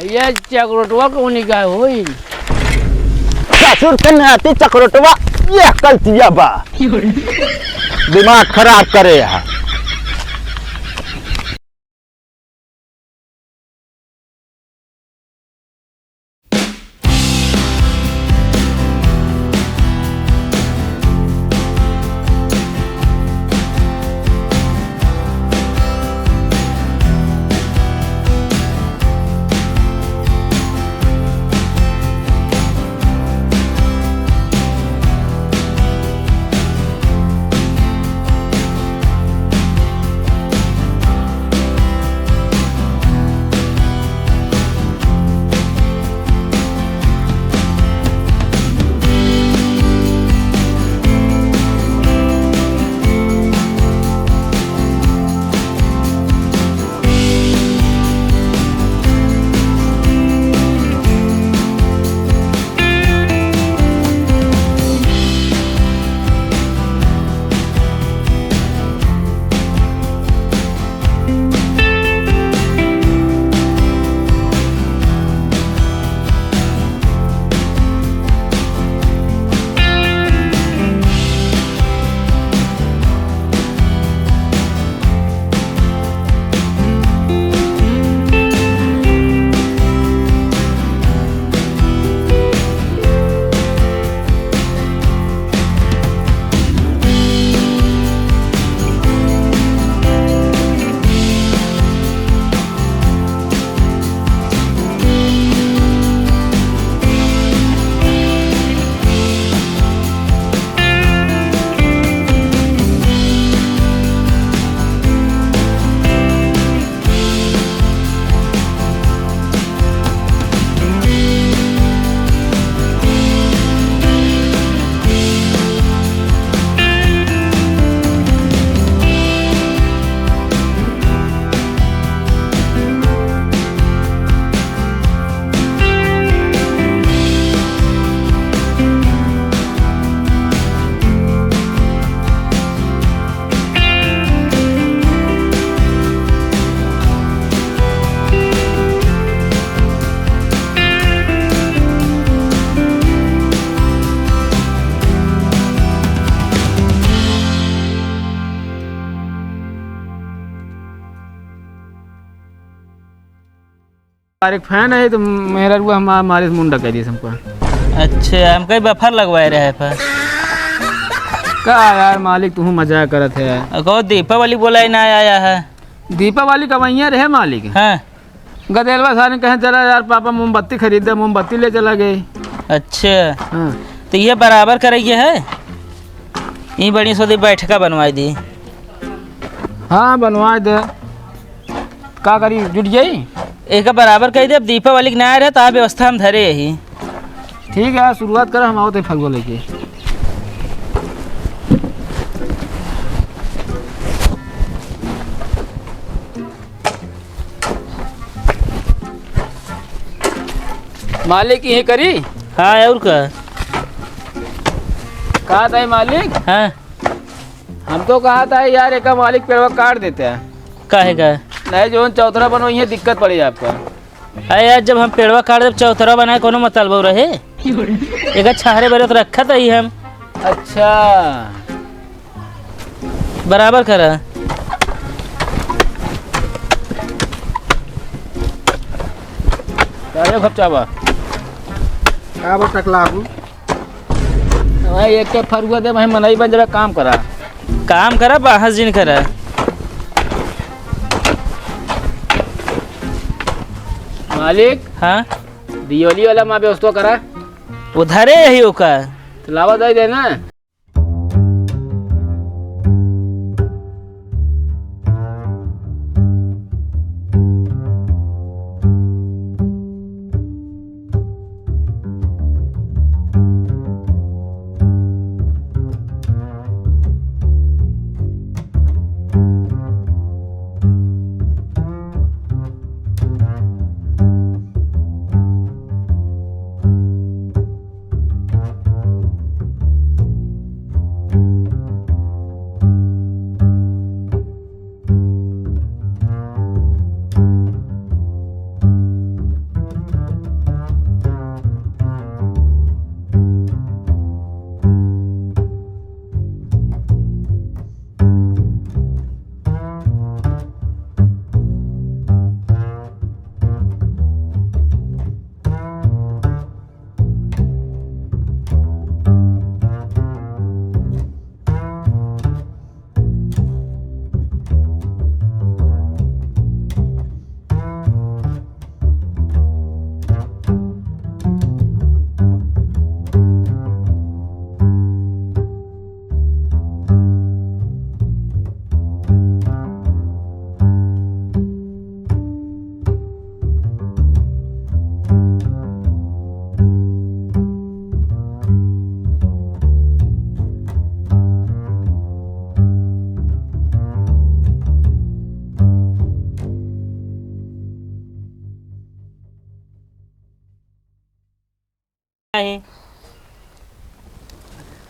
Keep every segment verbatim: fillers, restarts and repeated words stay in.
ये चकरोटवा कौनी का होई? ससुर के नाती चकरोटवा ये कल दिया बा। दिमाग खराब करे है। तारिक फैन है तो मेहररुआ हमार मारिस मुंडा कइ दिहिस हमका। अच्छा, हमका ही बफर लगवाए रहे पर। का यार मालिक, तू मजाक करत है। अ, कहो दीपावली बोला ही ना आया है। दीपावली कबहियाँ रहे मालिक। हाँ। गदेलवा सारे कहे, "चला यार पापा मोमबत्ती खरीद दे," मोमबत्ती ले चला गए। अच्छा। हाँ। तो ये बराबर करे के है, ये बड़ी सोदी बैठका बनवाई दी। हाँ, बनवाई दे। का करी, जुट जाई? एका बराबर कइ दे, अब दीपावली के ना रहे, तो आ व्यवस्था हम धरे यही। ठीक है, शुरुआत कर, हम आवत है फगुआ लेके। मालिक यही करी? हाँ, और का? का ताई मालिक? हाँ। हम तो कहा था यार, एका मालिक पेड़वा काट देते हैं। काहे का? नहीं, जौन चौतरा बनवाई है, दिक्कत पड़ी आपका। अरे यार, जब हम पेड़वा काट देब, चौतरा बनाए, कोनो मतलब रहे? एका छहरे बरे तो रखा था ही हम। अच्छा। बराबर करा। अरे खपचा बा। का बा टकला हूँ? भाई, एक के फरुआ दे, भाई, मनई बन जरा, काम करा। काम करा, बहस जिन करा। मालिक। हाँ? दियोली वाला मा व्यवस्था करा। उधारे यही ओका। तो लावा दे देना।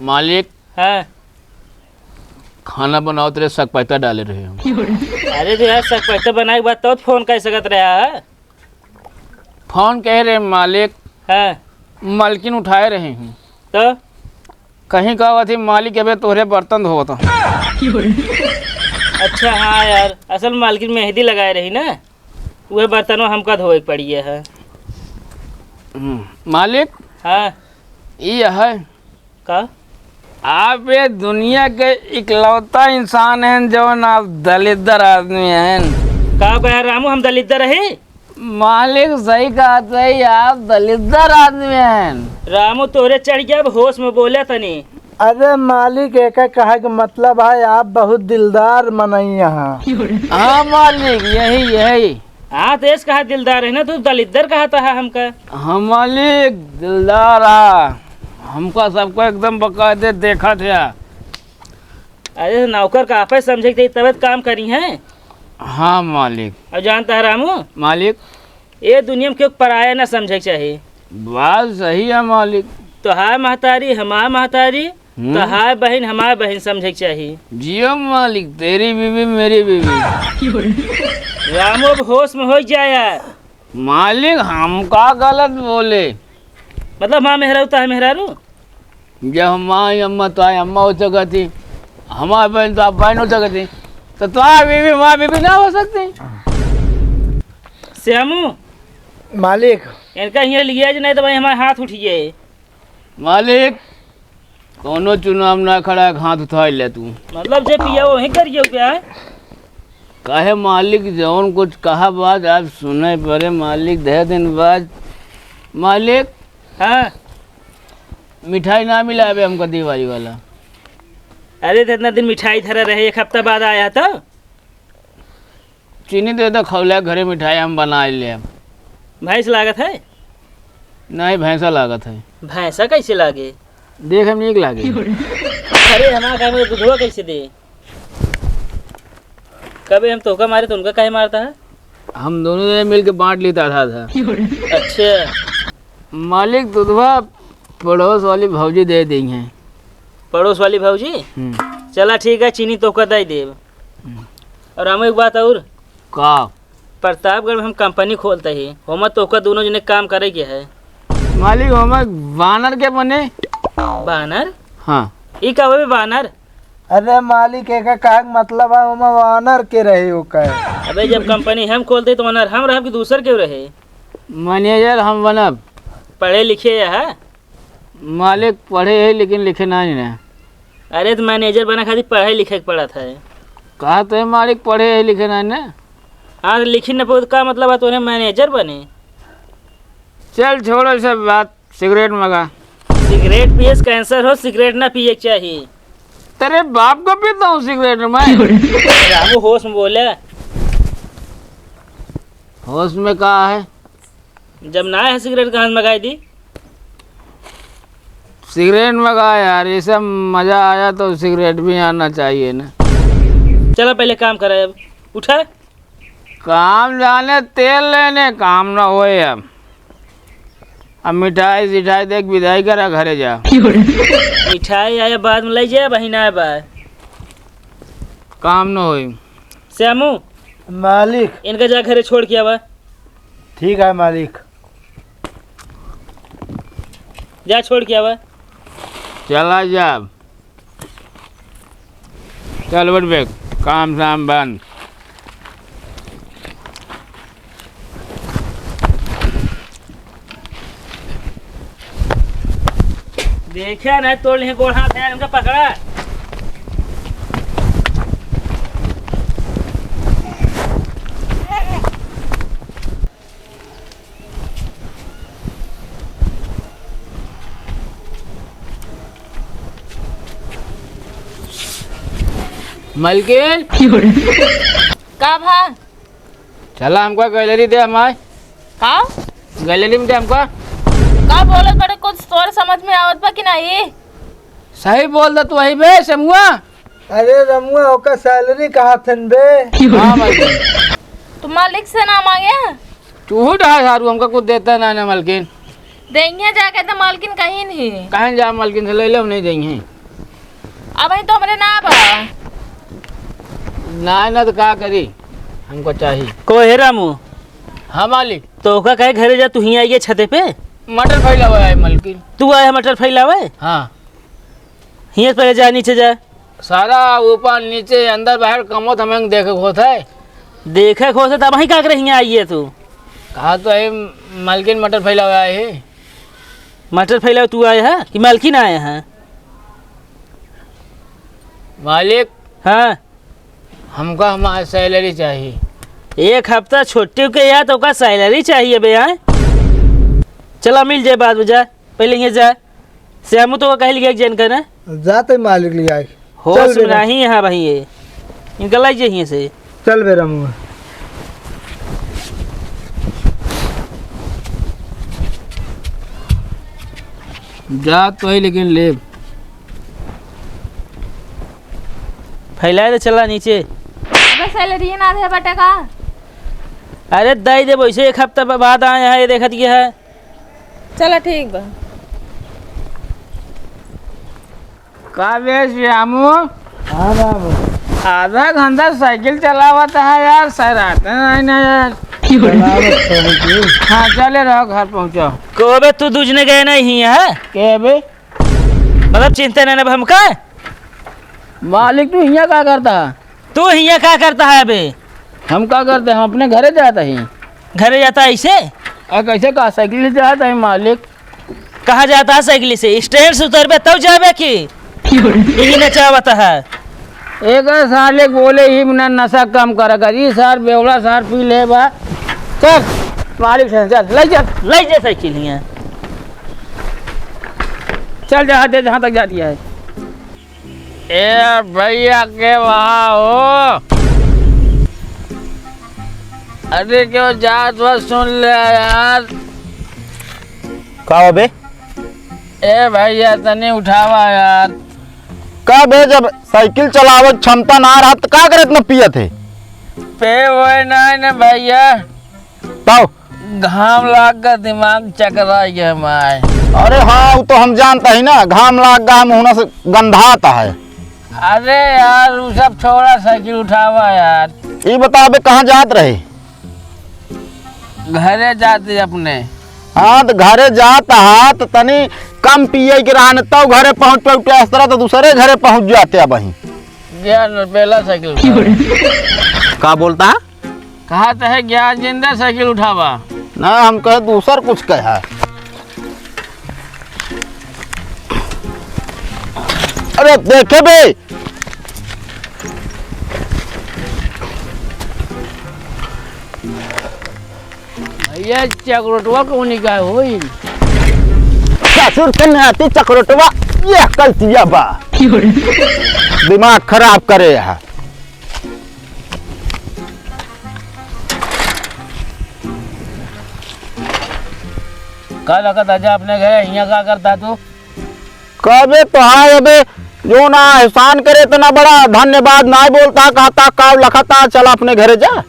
मालिक, हाँ। खाना बनावत रहे, सकपैता डाले रहे हम। अरे तो यार, सकपैता बनाए के बाद तो फोन कर सकत रहा है। फोन कहे रहे मालिक, हाँ। मालकिन उठाए रहे हैं। तो? कहीं का थी मालिक, अबे तोहरे बर्तन धोवत हूँ। अच्छा, हाँ यार, असल मालकिन मेहंदी लगाए रही ना, वह बर्तनों हमका धोए के पड़ी है। हम्म, मालिक। हाँ। ये है। का? आप ये दुनिया के इकलौता इंसान हैं जौन आप दलिद्दर आदमी हैं। का कहे रामू, हम दलिद्दर है? मालिक सही कहत है, आप दलिद्दर आदमी हैं। रामू तोरे चढ़ गया, अब होश में बोले तनी। अरे मालिक, एका कहे के मतलब है आप बहुत दिलदार मनई यहाँ। हाँ मालिक, यही यही। हाँ, तो ऐस कहा दिलदार है ना, तू दलिद्दर कहता है हमका। हाँ मालिक, दिलदार है। हमका सबको एकदम बकायदे देखा थे। अरे, नौकर का आपे समझे के तबे तो काम करी हैं। हाँ मालिक। अब जानता है रामू, मालिक। ये दुनिया में क्यों पराया ना समझे के चाही। बात सही है मालिक। तोहार महतारी, हमार महतारी, हम्म। तोहार बहिन, हमार बहिन समझे के चाही। जियो मालिक, तेरी बीवी मेरी बीवी। रामू, अब होश में हो जाए यार। मालिक, हम का गलत बोले? मतलब, माँ मेहरारू तो है मेहरारू। जब हम माँ ही अम्मा तो आए अम्मा हो सकती, हमार बहन तो आप बहन हो सकती, तो तुम्हार बीवी हमार बीवी ना हो सकती? श्यामू, मालिक। इनका हियाँ लिया जे नहीं तो भाई हमार हाथ उठिए। मालिक, कौनो चुनाव ना खड़ा है, हाथ उठाई ले तू। मतलब जे पिया वही करियो क्या है? काहे मालिक, जौन कुछ कहा बात आप सुने परे मालिक, दे दिन बाद। मालिक, हाँ। मिठाई ना मिला अबे हमका दिवाली वाला। अरे, तो इतना दिन मिठाई धरा रहे, एक हफ्ता बाद आया तो। चीनी दे दो, खौला घरे मिठाई हम बनाइ लेब। भैंस लागत है? नहीं, भैंसा लागत है। भैंसा कैसे लागे? देखे में नीक लागे। अरे, हमार घर में दूधवा कैसे दे? कबे हम तोहका मारे तो उनका काहे मारता है? हम दोनों जने मिलके बांट लेता था, था। अच्छा। मालिक, दूधवा पड़ोस वाली भौजी दे दी हैं। पड़ोस वाली भौजी? हम्म। चला ठीक है, चीनी तोहका दे देब। हम्म। और हम एक बात और। का? प्रतापगढ़ में हम कंपनी खोलते ही, होमा तोहका दोनों जने काम करे के है। मालिक, होमा बानर के बने? बानर? हाँ। ई का होवे बानर? अरे मालिक, एका कहे के मतलब है, ओमा ओनर के रहे ओकर। अबे, जब कंपनी हम खोलते तो ओनर हम रहब कि दूसर केहू रहे? मैनेजर हम बनब। पढ़े लिखे है? मालिक पढ़े है लेकिन लिखे नाहीं ना। अरे, तो मैनेजर बने खातिर पढ़े लिखे के पड़त है। कहा तो है मालिक पढ़े है लिखे नाहीं ना। हाँ, तो लिखी न पाओ तो का मतलब है तोरे मैनेजर बने? चल छोड़ो सब बात। सिगरेट मगा। सिगरेट पिए से कैंसर हो, सिगरेट ना पिए के चाही। तेरे बाप को पीता हूँ सिगरेट मैं। रामू होश में बोले। होश में का है? जब ना है सिगरेट कहाँ से मंगाई दी? सिगरेट मगा यार, ये सब मजा आया तो सिगरेट भी आना चाहिए ना। चला पहले काम करा अब, उठा। काम जाने तेल लेने, काम ना होए अब। अब मिठाई सिठाई देख, विदाई करा, घरे जा। मिठाई आया बाद में ले जाए, बहिना है बा। काम ना होए। श्यामू, मालिक। इनका जा घरे छोड़ के आवा। ठीक है मालिक। जा छोड़ के आवा। चला जा। चल बड़ बे, काम शाम बंद। देखा ना, तोड़ ले गोड़ हाथ है, इनका पकड़ा। मलकिन। का भा? चला हमको गैलरी दे हमारे। का? गैलरी में दे हमको। का बोलत बड़े, कुछ तोर समझ में आवत बा कि नहीं? सही बोल दे तू, वही बे समुआ। अरे रमुआ, ओकर सैलरी कहा थन बे? हाँ, मालिक। तू मालिक से ना मांगे? तू ही डहा झाड़ू, हमका कुछ देता ना, ना मालकिन। देंगे जाके तो मालकिन कहीं नहीं। कहीं जा मालकिन से ले लो, नहीं देंगे। अब ही तो हमरे ना बा। ना, ना तो का करी, हमको चाहिए। को है रामू? हाँ मालिक। तो ओका कहे घरे जा, तू हियाँ आइए छते पे। मटर फैलावे आए मालकिन। तू आए है मटर फैलावे? हाँ। हियाँ पहले जा, नीचे जा। सारा ऊपर नीचे अंदर बाहर कमो तो हमें देखे होत है। देखे होत है तब ही का करे हियाँ आइए तू? कहा तो है मालकिन मटर फैलावे आए है। मटर फैलावे तू आए है कि मालकिन आए हैं? मालिक। हाँ। हमका हमार सैलरी चाहिए। एक हफ्ता छुट्टी के या तो का सैलरी चाहिए बे, हाँ? चला मिल जाए बाद में, जा पहले ये जा। श्यामू तो कह लिया एक जन का ना। जाते मालिक ले आए। होश चल में बेटा। नहीं है भाई ये, इनका लाई जाइए से। चल बे रामू। जा तो ही लेकिन लेब। फैलाए दे, चला नीचे। अबे सैलरी ना दे बटे का? अरे दे दे, वैसे एक हफ्ता बा-, बाद आए हैं, ये देखत ये है। चला ठीक बा। का बे श्यामू? हाँ बाबू। आधा घंटा साइकिल चलावत है यार, सराते नहीं ना यार। चलावत है जी। हाँ चले रहो, घर पहुँचो। को बे तू दूजने गए नहीं है? के बे? मतलब चिंता नहीं ना हमका? मालिक तू हियाँ का करता है? तू हियाँ का करता है अबे? हम का करते हैं? हम अपने घरे जाता ही। घरे जाता है इसे? आ, कैसे का साइकिल से जाता है मालिक? कहाँ जाता है साइकिल से? स्टैंड से उतरबे तब जाबे की? यही नचावत है। एक साले बोले ही ना नशा कम करा कर, ई सार बेवड़ा सार पी ले बा। चल, मालिक से चल, ले चल। ले जा साइकिल हियाँ। चल, जहाँ दे, जहाँ तक जाती है। ए भैया के वहाँ हो? अरे क्यों जात बा सुन ले यार। का हो बे? ए भैया तनी उठावा यार। का बे जब साइकिल चलावे के क्षमता ना रहत त का करे इतना पियत है? पे होए ना न भैया। तब? घाम लाग के दिमाग चकरा गया माय। अरे हाँ, वो तो हम जानता ही ना, घाम लाग गया, मुहना से गंधाता है। अरे यार, वो सब छोड़ा, साइकिल उठावा यार। ई बताबे, कहाँ जात रहे? घरे जाते अपने। हाँ, तो घरे जात हा, तो तनी कम पिए के रहने, तब घरे पहुँच पे उठे, इस तरह तो दूसरे घरे पहुँच जाते अब वहीं। गया न, बेला साइकिल उठावा। का बोलता है? कहा तो है ज्ञान जिंदा साइकिल उठावा। ना, हम कहे दूसर कुछ कहे। अरे देखे बे। भैया चकरोटवा कौन का होई? ससुर के नाती चकरोटवा ये कल दिया बा। दिमाग खराब करे है। का लखत आजा अपने घरे, हियाँ का करता तू? कबे तो है अबे, जो ना एहसान करे इतना बड़ा धन्यवाद ना बोलता, कहता का लखता, चल अपने घरे जा।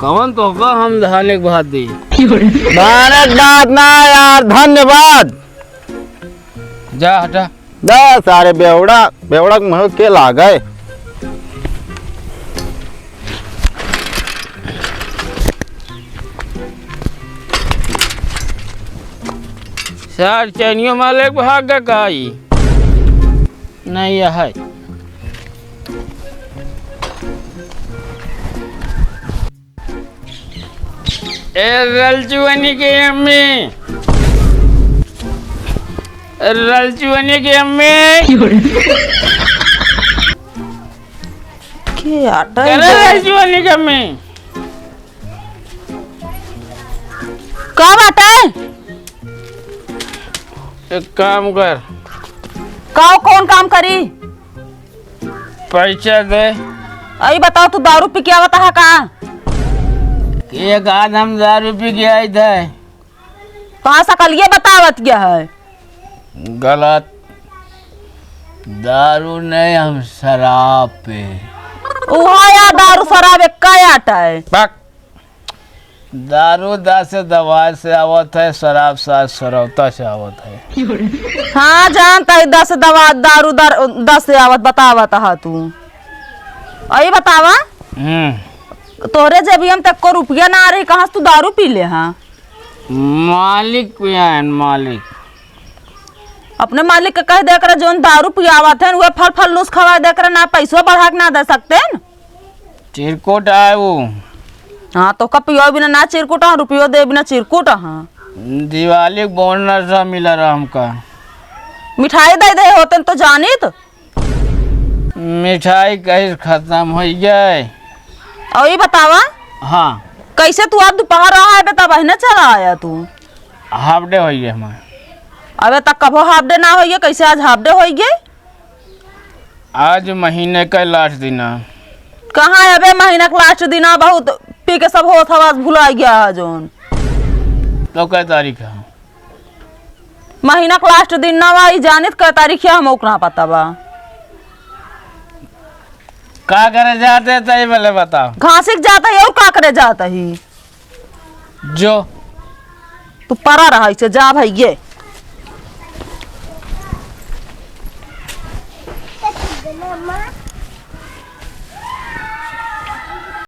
कौन तो का हम धाने के भात दी? धाने के भात ना यार, धन्यवाद। जा हटा। जा सारे बेवड़ा, बेवड़ा के मुँह के लागे। सार चैनियो माले के भाग गए का ई? नहीं है। ए रलचुअनी के अम्मी, रलचुअनी के अम्मी। के आटा करे है? रलचुअनी के अम्मी। का बात है? एक काम कर। का, कौन काम करी? पैसा दे। अई बताओ, तू दारू पी के आवत है का? एक आध हम दारू पी के आई थे। तो हाँ, सकलिए बतावत गया है। गलत, दारू नहीं, हम शराब पे। उहा या दारू शराब एक का आटा है। बक। दारू दस दवाई से आवत है, शराब सात सरौता से आवत है। हाँ, जानत ही दस दवा, दारू दर-, दस से आवत, बतावत हा तू। अई बतावा, हम्म। तोहरे जेबिया में तक को रुपया ना रही, कहाँ से तू दारू पी ले हा? मालिक पियाएन, मालिक। अपने मालिक के कह दे करे, जौन दारू पियावत है, उहे फल फल लूस खवा दे करे, ना पैसो बढ़ा के ना दे सकते न। चिरकुट आए वो। हाँ, तो का पियो बिना ना चिरकुट, हाँ, रुपयो दे बिना चिरकुट, हाँ। दिवाली के बोनस मिला रहा हमका। मिठाई दे दे होते न तो जानित। मिठाई कहीं खत्म हो गए। और ये बतावा, हाँ। कैसे तू आज दोपहर रहा है बे, तब अहिने चला आया तू? हाफ डे हो गए हमारे। अबे तक कबो हाफ डे ना होइए, कैसे आज हाफ डे होइए? आज महीने का लास्ट दिन है। कहाँ है बे महीना का लास्ट दिन है? बहुत पी के सब होत हवा, भुला गया है जौन। तो कै तारीख है? महीना का लास्ट दिन ना बा, ई जानित कै तारीख है, हम ओकरा पता बा। का करे जाते तई पहले बताओ। घासिक जाता ही और का करे जाता ही? जो। तू परा रहा इसे, जा भाई ये।